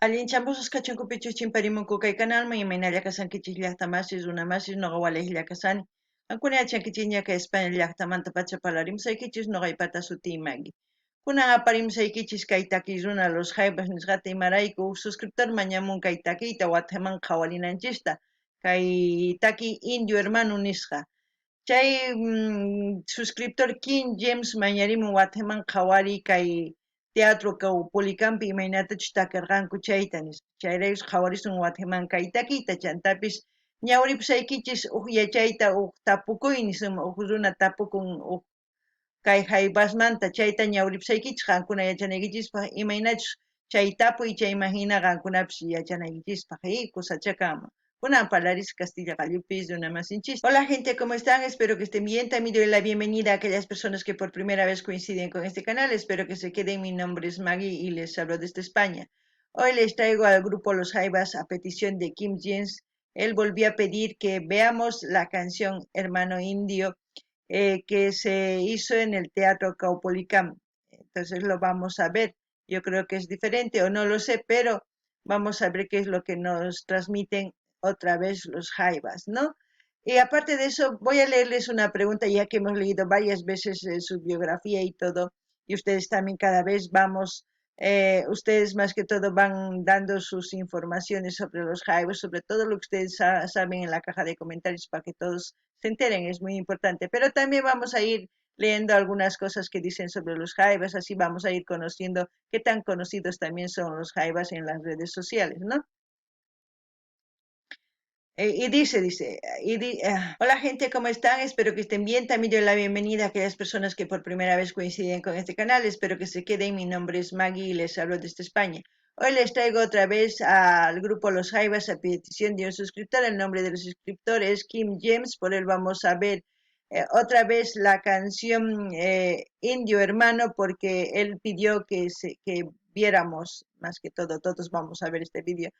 Allinchampusus kachunkupichus chimparimunku kay kanalman, imaynalla kashankichis llaqta masis, runa masis, noqa walejlla kashani. Qankuna yachankichikña kay España llaqtamantapacha parlarimusaykichis, noqaypata sutiy Maggie. Kunan aparimusaykichis kay takiy runa Los Jaivas nisqata, imarayku huk suscriptor mañamun kay takiyta wathiman qhawarinanchista, kay takiy Indio Hermano nisqa. Chay suscriptor King James mañarimun wathiman qhawariy kay teatro Caupolicánpi imaynatachus takirqanku chayta nispa. Chayraykus qhawarisun wathiman kay takiyta, chantapis ñawripusaykichis uj yachayta uj tapukuy nisunman, uj runa tapukun uj kay jaivasmanta, chayta ñawripusaykichis qankuna yachanaykichispaj imaynachus chay tapuy chayman jina qankunapis yachanaykichispaj kusacha kanman. Kunan parlaris Castilla qallupi runamasinchis. Hola gente, ¿cómo están? Espero que estén bien. También doy la bienvenida a aquellas personas que por primera vez coinciden con este canal. Espero que se queden. Mi nombre es Maggie y les hablo desde España. Hoy les traigo al grupo Los Jaivas a petición de Kim Jens. Él volvió a pedir que veamos la canción Hermano Indio, que se hizo en el Teatro Caupolicán. Entonces lo vamos a ver. Yo creo que es diferente o no lo sé, pero vamos a ver qué es lo que nos transmiten otra vez los Jaivas, ¿no? Y aparte de eso, voy a leerles una pregunta, ya que hemos leído varias veces su biografía y todo, y ustedes también cada vez vamos, ustedes más que todo van dando sus informaciones sobre los Jaivas, sobre todo lo que ustedes saben en la caja de comentarios para que todos se enteren, es muy importante. Pero también vamos a ir leyendo algunas cosas que dicen sobre los Jaivas, así vamos a ir conociendo qué tan conocidos también son los Jaivas en las redes sociales, ¿no? Y dice, dice, y di, hola gente, ¿cómo están? Espero que estén bien. También doy la bienvenida a aquellas personas que por primera vez coinciden con este canal. Espero que se queden. Mi nombre es Maggie y les hablo desde España. Hoy les traigo otra vez al grupo Los Jaivas a petición de un suscriptor. El nombre del suscriptor es Kim James. Por él vamos a ver otra vez la canción Indio Hermano, porque él pidió que viéramos, más que todo, todos vamos a ver este vídeo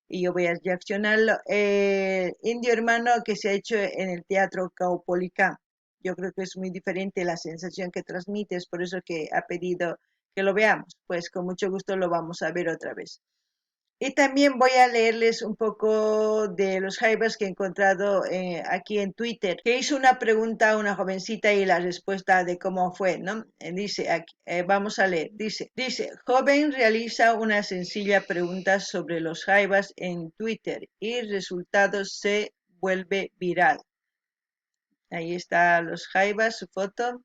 y yo voy a reaccionarlo. Indio Hermano, que se ha hecho en el Teatro Caupolicán. Yo creo que es muy diferente la sensación que transmite, es por eso que ha pedido que lo veamos. Pues con mucho gusto lo vamos a ver otra vez. Y también voy a leerles un poco de los Jaivas que he encontrado aquí en Twitter, que hizo una pregunta a una jovencita y la respuesta de cómo fue, ¿no? Dice aquí, vamos a leer, dice, joven realiza una sencilla pregunta sobre los Jaivas en Twitter y el resultado se vuelve viral. Ahí está los Jaivas, su foto.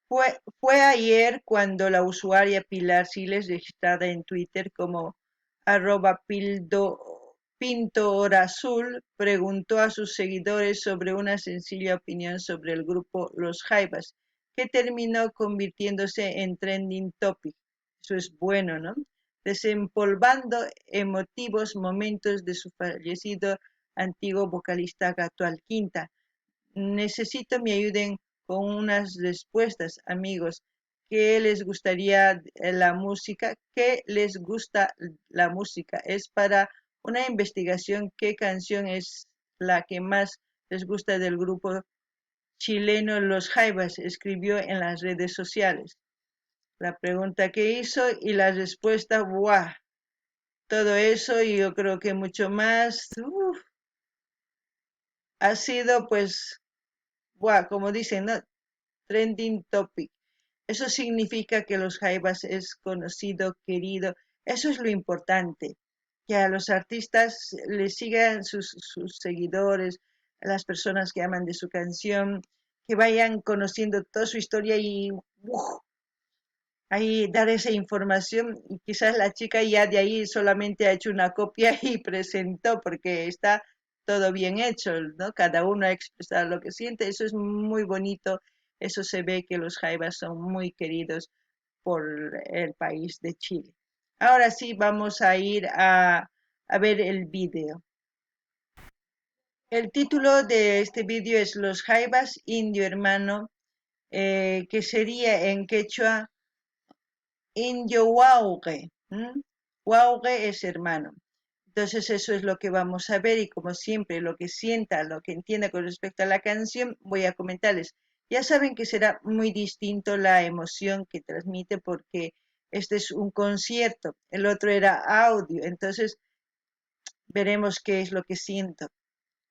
Fue ayer cuando la usuaria Pilar Siles, registrada en Twitter como arroba pintorazul, preguntó a sus seguidores sobre una sencilla opinión sobre el grupo Los Jaivas, que terminó convirtiéndose en trending topic. Eso es bueno, ¿no? Desempolvando emotivos momentos de su fallecido antiguo vocalista Gato Alquinta. Necesito me ayuden con unas respuestas, amigos. ¿Qué les gustaría la música? ¿Qué les gusta la música? Es para una investigación. ¿Qué canción es la que más les gusta del grupo chileno Los Jaivas? Escribió en las redes sociales. La pregunta que hizo y la respuesta, ¡buah! Todo eso y yo creo que mucho más. Uf, ha sido, pues, buah, como dicen, ¿no? Trending topic. Eso significa que los Jaivas es conocido, querido. Eso es lo importante, que a los artistas les sigan sus seguidores, a las personas que aman de su canción, que vayan conociendo toda su historia y ahí dar esa información. Y quizás la chica ya de ahí solamente ha hecho una copia y presentó, porque está todo bien hecho, ¿no? Cada uno ha expresado lo que siente. Eso es muy bonito. Eso se ve que los Jaivas son muy queridos por el país de Chile. Ahora sí vamos a ir a ver el vídeo. El título de este vídeo es Los Jaivas, Indio Hermano, que sería en quechua Indio Waugue. Waugue es hermano. Entonces eso es lo que vamos a ver y como siempre lo que sienta, lo que entienda con respecto a la canción, voy a comentarles. Ya saben que será muy distinto la emoción que transmite porque Este es un concierto, el otro era audio, entonces veremos qué es lo que siento.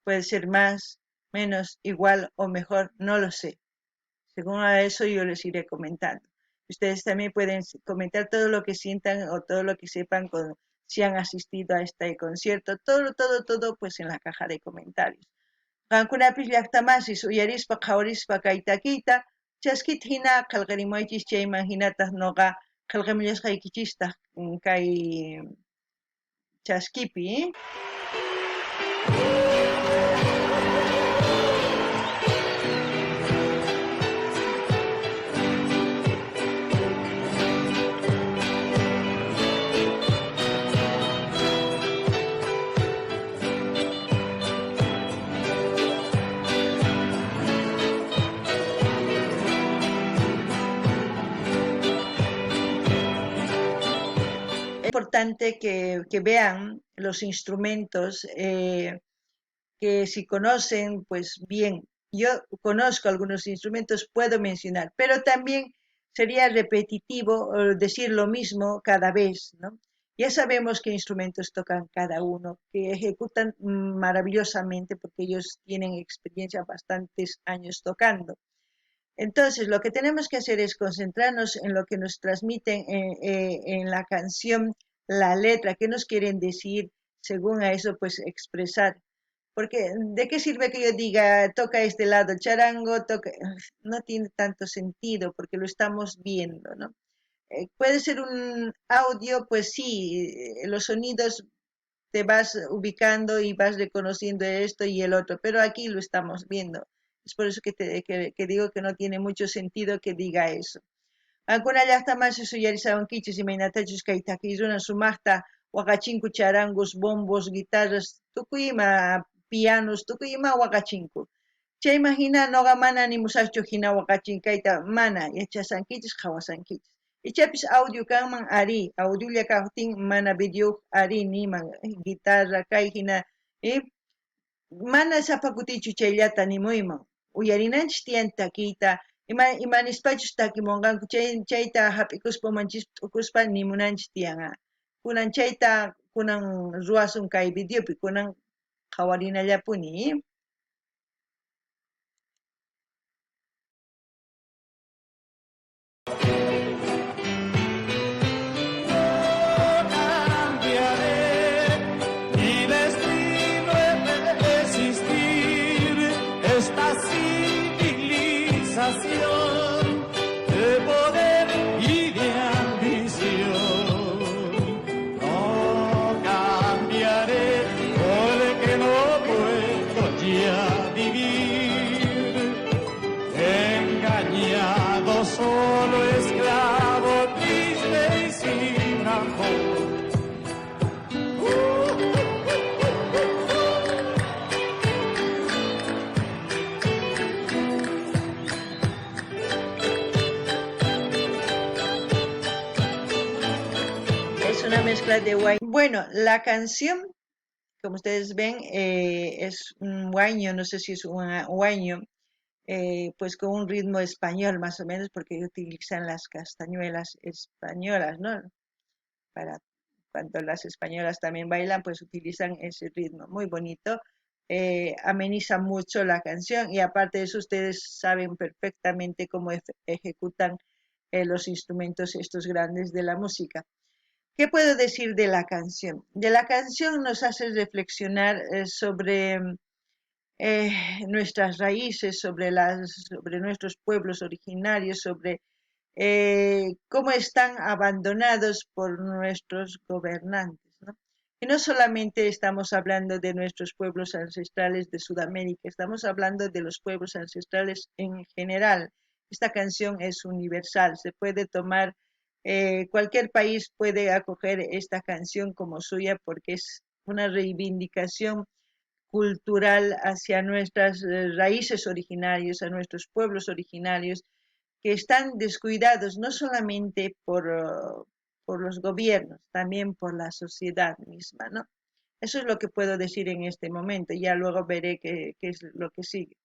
Puede ser más, menos, igual o mejor, no lo sé. Según a eso yo les iré comentando. Ustedes también pueden comentar todo lo que sientan o todo lo que sepan si han asistido a este concierto, todo, todo, todo, pues en la caja de comentarios. Qankunapis llaqtamasis uyarispa qhawarispa kay takiyta chaskita hina qhelqarimuwaychis chayman hinataq noqa qhelqamullasqaykichistaq kay chaskipi. Importante que vean los instrumentos, que si conocen, pues bien, yo conozco algunos instrumentos, puedo mencionar, pero también sería repetitivo decir lo mismo cada vez, ¿no? Ya sabemos qué instrumentos tocan cada uno, que ejecutan maravillosamente porque ellos tienen experiencia bastantes años tocando. Entonces, lo que tenemos que hacer es concentrarnos en lo que nos transmiten en la canción, la letra, qué nos quieren decir, según a eso, pues expresar. Porque, ¿de qué sirve que yo diga, toca este lado el charango, toca? No tiene tanto sentido porque lo estamos viendo, ¿no? Puede ser un audio, pues sí, los sonidos te vas ubicando y vas reconociendo esto y el otro, pero aquí lo estamos viendo. Es por eso que digo que no tiene mucho sentido que diga eso. Qankuna llaqtamasis uyarisawankichis imaynatachus kay takiy runa sumaqta waqachinku charangos, bombos, guitarras, tukuy ima pianos, tukuy ima waqachinku. Chayman hina noqa mana animusaqchu hina waqachinkayta, mana yachasankichis, qhawasankichis. Ichapis audio kanman ari, audiolla kaqtin mana video ari niman, guitarra kay hina, mana sapa kutichu chayllata nimuyman. Uyarinanchis tiyan takiyta, ima nispachus takimunqanku chayta hap'ikuspa umanchispi t'ukuspa nimunanchis tiyan. Kunan chayta kunan ruwasun kay videopi, kunan qhawarinallapuni. De poder y de ambición. No cambiaré porque no puedo ya vivir engañado, solo esclavo, triste y sin amor. Es una mezcla de huayno. Bueno, la canción, como ustedes ven, es un huayno, no sé si es un huayno, pues con un ritmo español más o menos, porque utilizan las castañuelas españolas, ¿no? Para cuando las españolas también bailan, pues utilizan ese ritmo muy bonito. Ameniza mucho la canción y aparte de eso ustedes saben perfectamente cómo ejecutan los instrumentos estos grandes de la música. ¿Qué puedo decir de la canción? De la canción nos hace reflexionar sobre nuestras raíces, sobre nuestros pueblos originarios, sobre cómo están abandonados por nuestros gobernantes, ¿no? Y no solamente estamos hablando de nuestros pueblos ancestrales de Sudamérica, estamos hablando de los pueblos ancestrales en general. Esta canción es universal, se puede tomar, cualquier país puede acoger esta canción como suya porque es una reivindicación cultural hacia nuestras raíces originarias, a nuestros pueblos originarios, que están descuidados no solamente por los gobiernos, también por la sociedad misma, ¿no? Eso es lo que puedo decir en este momento, ya luego veré qué es lo que sigue.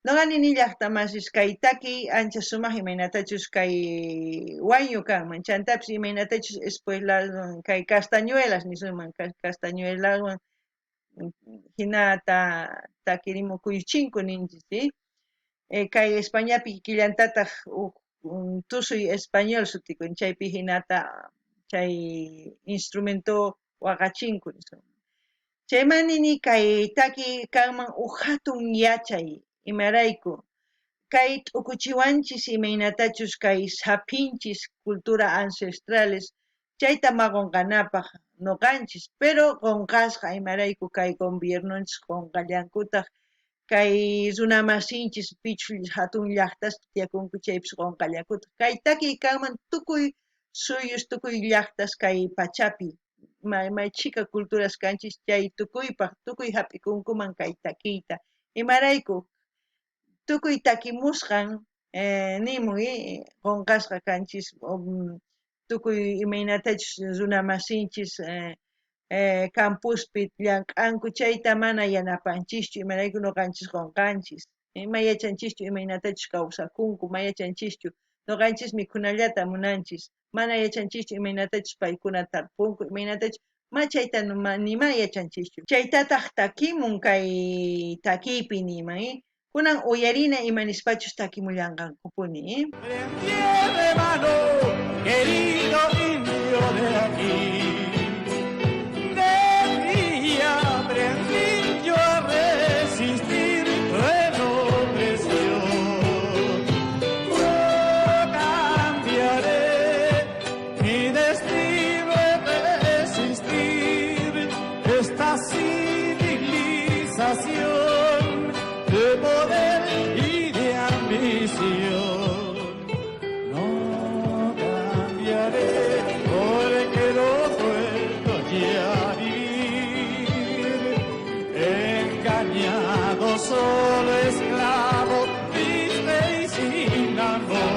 Noqa nini llajta masis kay takiy ancha sumaj imaynatachus kay wañu kanman, chantapis imaynatachus espuelaswan kay castañuelas nisunman, castañuelaswan jinata takirimu kuyuchinku ninchis, ¿sí? Kay Españapi kikillantataj uj tusuy español sutikun, chaypi jinata chay instrumento waqachinku nisunman. Chayman nini kay takiy kanman uj jatun yachay, imarayku kay t'ukuchiwanchis imaynatachus kay saphinchis cultura ancestrales chayta ma qonqanapaj noqanchis, pero qonqasqa imarayku kay gobiernonchis qonqallankutaj kay runamasinchis pichus jatun llajtaspi tiyakunku chaypis qonqallankutaq. Kay takiy kanman tukuy suyus, tukuy llajtas kay pachapi, may chhika culturas kanchis chay tukuypaj, tukuy jap'ikunkuman kay takiyta. Imarayku tukuy takimusqan nimuy qonqasqa kanchis, tukuy imaynatachus runamasinchis campuspi llank'anku chayta mana yanapanchischu, imarayku noqanchis qonqanchis. Ma yachanchischu imaynatachus kawsakunku, ma yachanchischu noqanchis mikhunallata munanchis, mana yachanchischu imaynatachus paykuna tarpunku, imaynatachus ma chayta nima yachanchischu. Chaytataq takimun kay takiypi niman, Kunan uyarina ima nispachus takimullanqankupuni. Prendí de mano, querido indio de aquí. De día aprendí yo a resistir cruel opresión. No cambiaré mi destino de resistir esta civilización de poder y de ambición. No cambiaré porque no puedo ya vivir engañado, solo esclavo, triste y sin amor.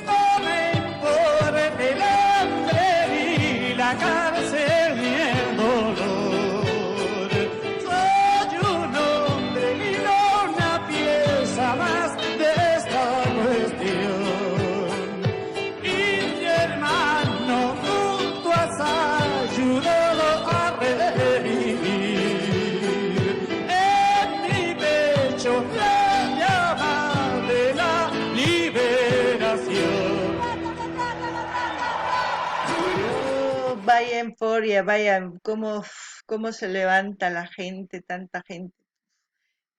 No me importa el hambre ni la cárcel ni el dolor. Soy un hombre y no una pieza más de esta cuestión. Y mi hermano, tú has ayudado a revivir en mi pecho la llama de la liberación. Oh, vaya euforia, vaya, cómo se levanta la gente, tanta gente.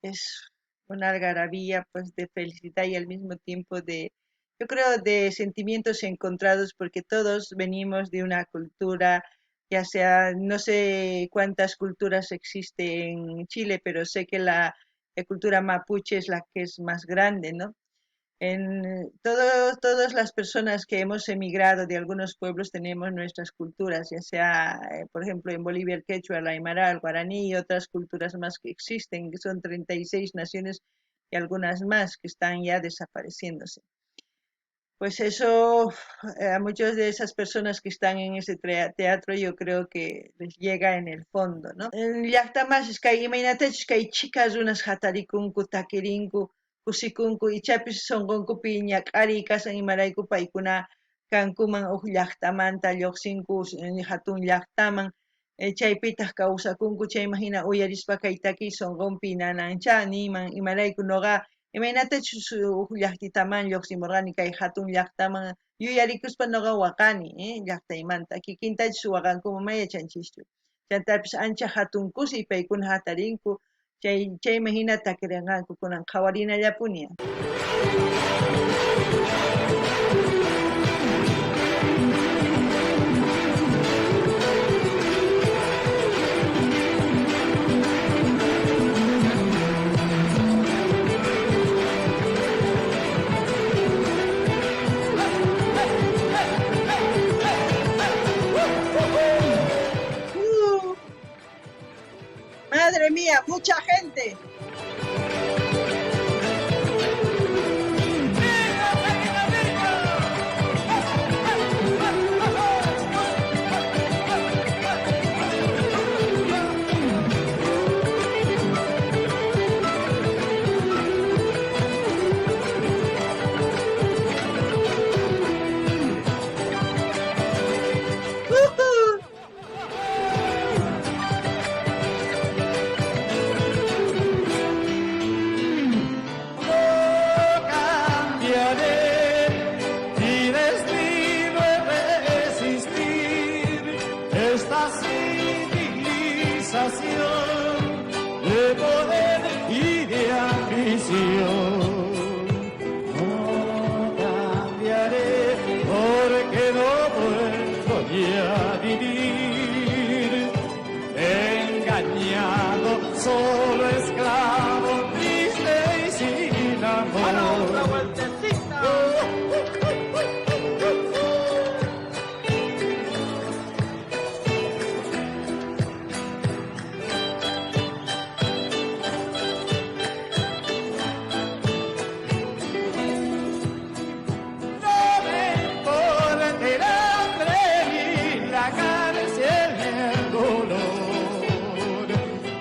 Es una algarabía, pues, de felicidad y al mismo tiempo de, yo creo, de sentimientos encontrados, porque todos venimos de una cultura, ya sea, no sé cuántas culturas existen en Chile, pero sé que la cultura mapuche es la que es más grande, ¿no? En todas las personas que hemos emigrado de algunos pueblos tenemos nuestras culturas, ya sea, por ejemplo, en Bolivia el quechua, el aymara, el guaraní y otras culturas más que existen, que son 36 naciones y algunas más que están ya desapareciéndose. Pues eso, a muchas de esas personas que están en ese teatro yo creo que les llega en el fondo, ¿no? En llajta masis kay imaynatachus kay chhika runas jatarikunku, takirinku, kusikunku, ichapis sonqonkupi ñak'ariy kasan imarayku paykuna kankuman uj llajtamanta lluqsinku jatun llajtaman, chaypitaq kawsakunku, chayman hina uyarispa kay takiy sonqonpi nanancha niyman imarayku noqa imaynatachus uj llajtitaman lluqsimurqani kay jatun llajtaman yuyarikuspa noqa waqani, llajtaymanta kikintachus waqankuman ma yachanchischu. Chantapis ancha jatun kusiy paykuna jatarinku, chayman hina takirinqanku kunan qhawarinallapuni. Madre mía, mucha gente. Liberación de poder y de ambición. No cambiaré porque no puedo ya vivir engañado, solo esclavo, triste y sin amor. Otra vueltecita. No me importa el hambre ni la cárcel ni el dolor.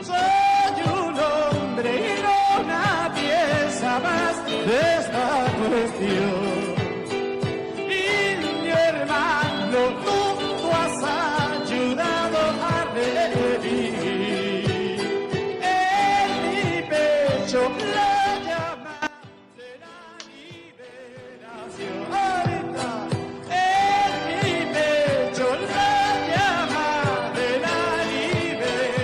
Soy un hombre y no una pieza más de esta cuestión. Indio hermano, tú has ayudado a revivir en mi pecho la llama de la liberación. Ahorita, en mi pecho la llama de la liberación.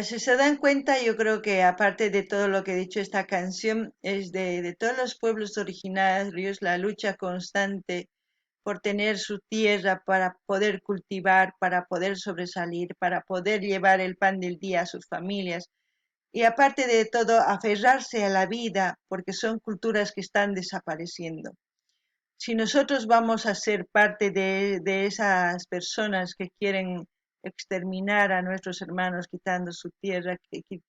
Si se dan cuenta, yo creo que aparte de todo lo que he dicho, esta canción es de todos los pueblos originarios, la lucha constante por tener su tierra para poder cultivar, para poder sobresalir, para poder llevar el pan del día a sus familias. Y aparte de todo, aferrarse a la vida, porque son culturas que están desapareciendo. Si nosotros vamos a ser parte de esas personas que quieren exterminar a nuestros hermanos, quitando su tierra,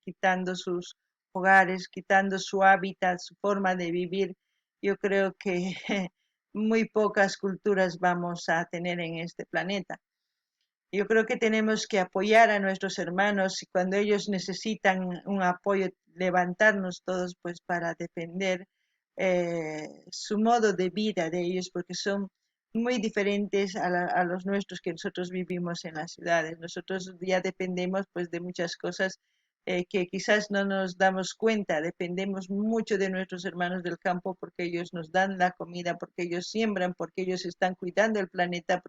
quitando sus hogares, quitando su hábitat, su forma de vivir, yo creo que muy pocas culturas vamos a tener en este planeta. Yo creo que tenemos que apoyar a nuestros hermanos y cuando ellos necesitan un apoyo, levantarnos todos para defender su modo de vida de ellos, porque son muy diferentes a los nuestros que nosotros vivimos en las ciudades. Nosotros ya dependemos de muchas cosas que quizás no nos damos cuenta. Dependemos mucho de nuestros hermanos del campo porque ellos nos dan la comida, porque ellos siembran, porque ellos están cuidando el planeta,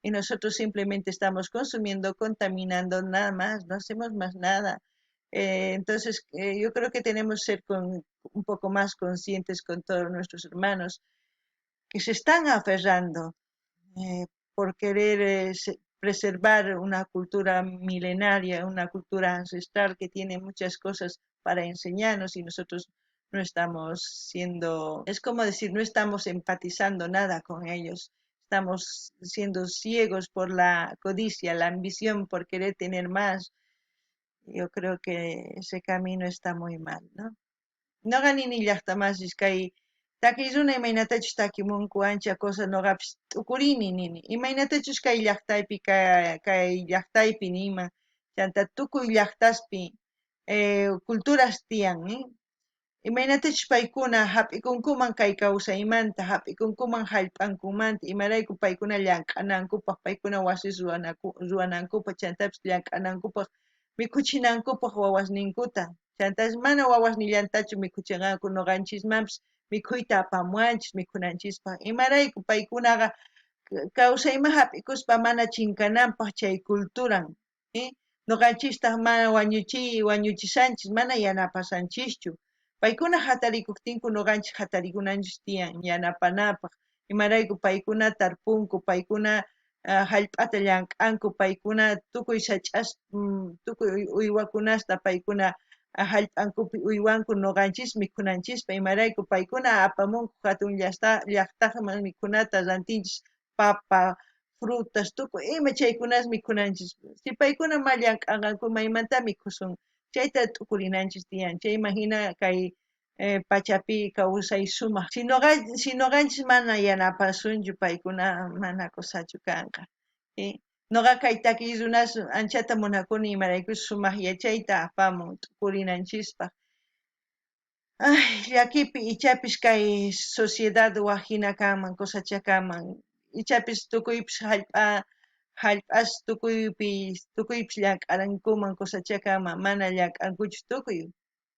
y nosotros simplemente estamos consumiendo, contaminando, nada más, no hacemos más nada. Entonces, yo creo que tenemos que ser un poco más conscientes con todos nuestros hermanos que se están aferrando por querer preservar una cultura milenaria, una cultura ancestral que tiene muchas cosas para enseñarnos y nosotros no estamos siendo, es como decir, no estamos empatizando nada con ellos. Estamos siendo ciegos por la codicia, la ambición, por querer tener más. Yo creo que ese camino está muy mal, ¿no? Noqa nini llaqta masis kay takiy runa imaynatachus takimunku ancha cosa noqapis t'ukurini nini. Imaynatachus kay llaqtaypi, kay llaqtaypi nima, chanta tukuy llaqtaspi culturas tiyan, Imaynatachus paykuna hap'ikunkuman kay kawsaymanta, hap'ikunkuman hallp'ankumanta, imarayku paykuna llank'anankupaq, paykuna wasis ruwanankupaq, chantapis llank'anankupaq, mikhuchinankupaq wawasninkuta. Chantapis mana wawasnillantachu mikhuchinqanku, noqanchismanpis mikhuyta apamuanchis mikhunanchispaq. Imarayku paykunaqa kawsayman hap'ikuspa mana chinkananpaq chay culturan, Noqanchistaq mana wañuchisanchis, mana yanapasanchischu. Paykuna hatarikuqtinku noqanchis hatarikunanchis tiyan yanapanapaq. Imarayku paykuna tarpunku, paykuna hallp'ata llank'anku, paykuna tukuy sach'as, tukuy uywakunasta paykuna hallp'ankupi uywanku noqanchis mikhunanchispa. Imarayku paykuna apamunku hatun llaqtaman mikhunata rantinchis, papa, frutas, tukuy ima chaykunas mikhunanchis. Si paykuna ma llank'anqanku, maymanta mikhusun? Chayta t'ukurinanchis tiyan. Chayman hina kay pachapi kawsay sumaq. Si noqanchis mana yanapasunchu, paykuna mana kusachu kanqa. Noqa kay takiy runas anchata munakuni, imarayku sumaq yachayta apamun t'ukurinanchispaq. Ay, llakipi ichapis kay sociedad wajina kanman, kusacha kanman. Ichapis tukuypis hallp'as tukuypis llank'arankuman, kusacha kanman, mana llank'ankuchu tukuy.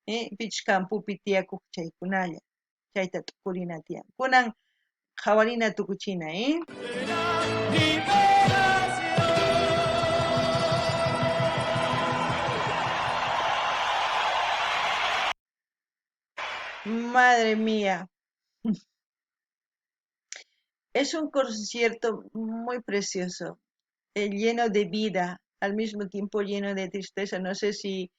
Pichus campopi tiyakoj chaykunalla. Chayta t'ukurina tiyan. Kunan qhawarina tukuchina, eh? Madre mía. Es un concierto muy precioso, lleno de vida, al mismo tiempo lleno de tristeza. No sé si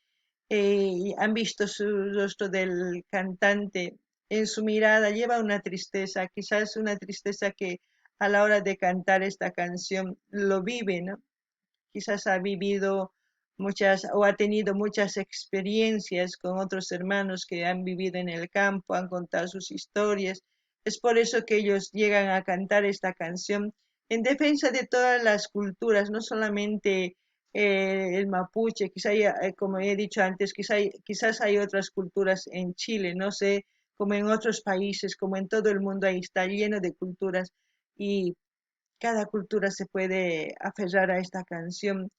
han visto su rostro del cantante. En su mirada lleva una tristeza, quizás una tristeza que a la hora de cantar esta canción lo vive, ¿no? Quizás ha vivido muchas o ha tenido muchas experiencias con otros hermanos que han vivido en el campo, han contado sus historias. Es por eso que ellos llegan a cantar esta canción en defensa de todas las culturas, no solamente el mapuche, quizá haya, como he dicho antes, quizás hay otras culturas en Chile, no sé, como en otros países, como en todo el mundo, ahí está lleno de culturas y cada cultura se puede aferrar a esta canción,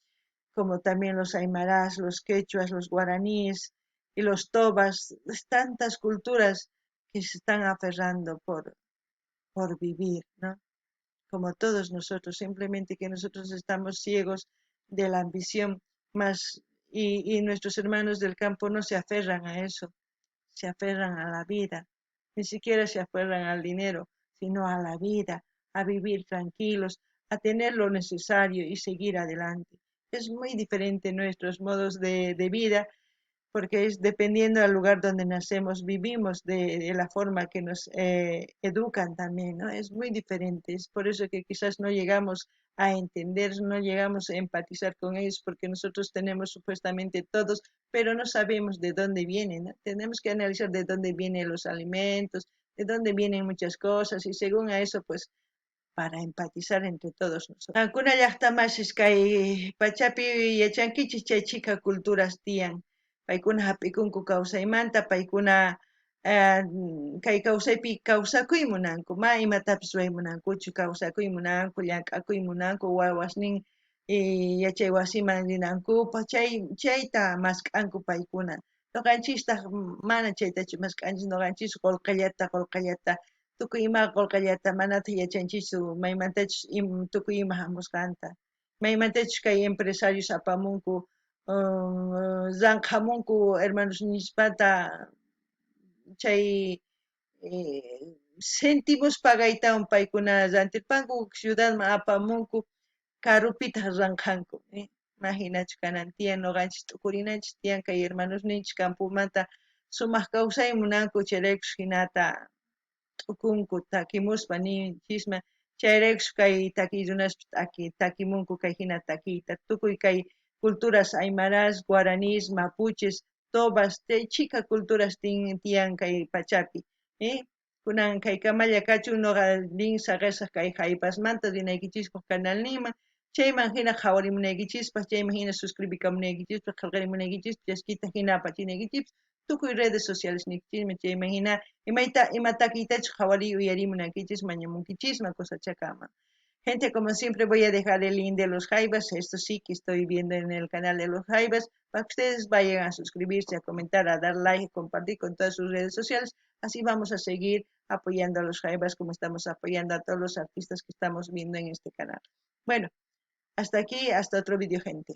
como también los aymarás, los quechuas, los guaraníes y los tobas, tantas culturas que se están aferrando por vivir, ¿no? Como todos nosotros, simplemente que nosotros estamos ciegos de la ambición, más, y nuestros hermanos del campo no se aferran a eso, se aferran a la vida, ni siquiera se aferran al dinero, sino a la vida, a vivir tranquilos, a tener lo necesario y seguir adelante. Es muy diferente nuestros modos de vida, porque es dependiendo del lugar donde nacemos, vivimos de la forma que nos educan también, ¿no? Es muy diferente, es por eso que quizás no llegamos a entender, no llegamos a empatizar con ellos, porque nosotros tenemos supuestamente todos, pero no sabemos de dónde vienen, ¿no? Tenemos que analizar de dónde vienen los alimentos, de dónde vienen muchas cosas, y según a eso, para empatizar entre todos nosotros. Qankuna llaqta masis kay pachapi yachankichis chay chhika culturas tiyan. Paykuna hap'ikunku kawsaymanta, paykuna kay kawsaypi kawsakuy munanku, ma imatapis ruway munankuchu, kawsakuy munanku, llank'akuy munanku, wawasnin yachay wasiman rinankupaq, chayta mask'anku paykuna. Noqanchistaq mana chaytachu mask'anchis, noqanchis qullqillata, qullqillata, tukuy ima qullqillata, manataq yachanchischu maymantachus tukuy ima hamusqanta, maymantachus kay empresarios apamunku, ranqhamunku hermanos nispata chay centimos pagaytawan paykuna rantirpanku, ciudadman apamunku, karupitaq ranqhanku. Imaginachu kanan tiyan, noqanchis t'ukurinanchis tiyan kay hermanos ninchis campomanta sumaq kawsay munanku, chayraykus hinata t'ukunku takimuspa ninchisman, chayraykus kay takiy runaspi takimunku kay hina takiyta, tukuy kay culturas aymaras, guaraníes, mapuches, tobas, chay chhika culturas tiyan kay pachapi. Kunan kay kamalla kachun noqa nin saqesaq kay Jaivasmanta rinaykichispaq canalninman, chayman hina qhawarimunaykichispaq, chayman hina suscribikamunaykichispaq, qhelqarimunaykichispaq, chaskita hina apachinaykichispaq, tukuy redes sociales niykichisman, chayman hina ima takiytachus qhawariy uyarimunaykichis, mañamunkichisman cosachakama. Gente, como siempre voy a dejar el link de los Jaivas, esto sí que estoy viendo en el canal de los Jaivas, para que ustedes vayan a suscribirse, a comentar, a dar like, a compartir con todas sus redes sociales. Así vamos a seguir apoyando a los Jaivas como estamos apoyando a todos los artistas que estamos viendo en este canal. Hasta aquí, hasta otro vídeo, gente.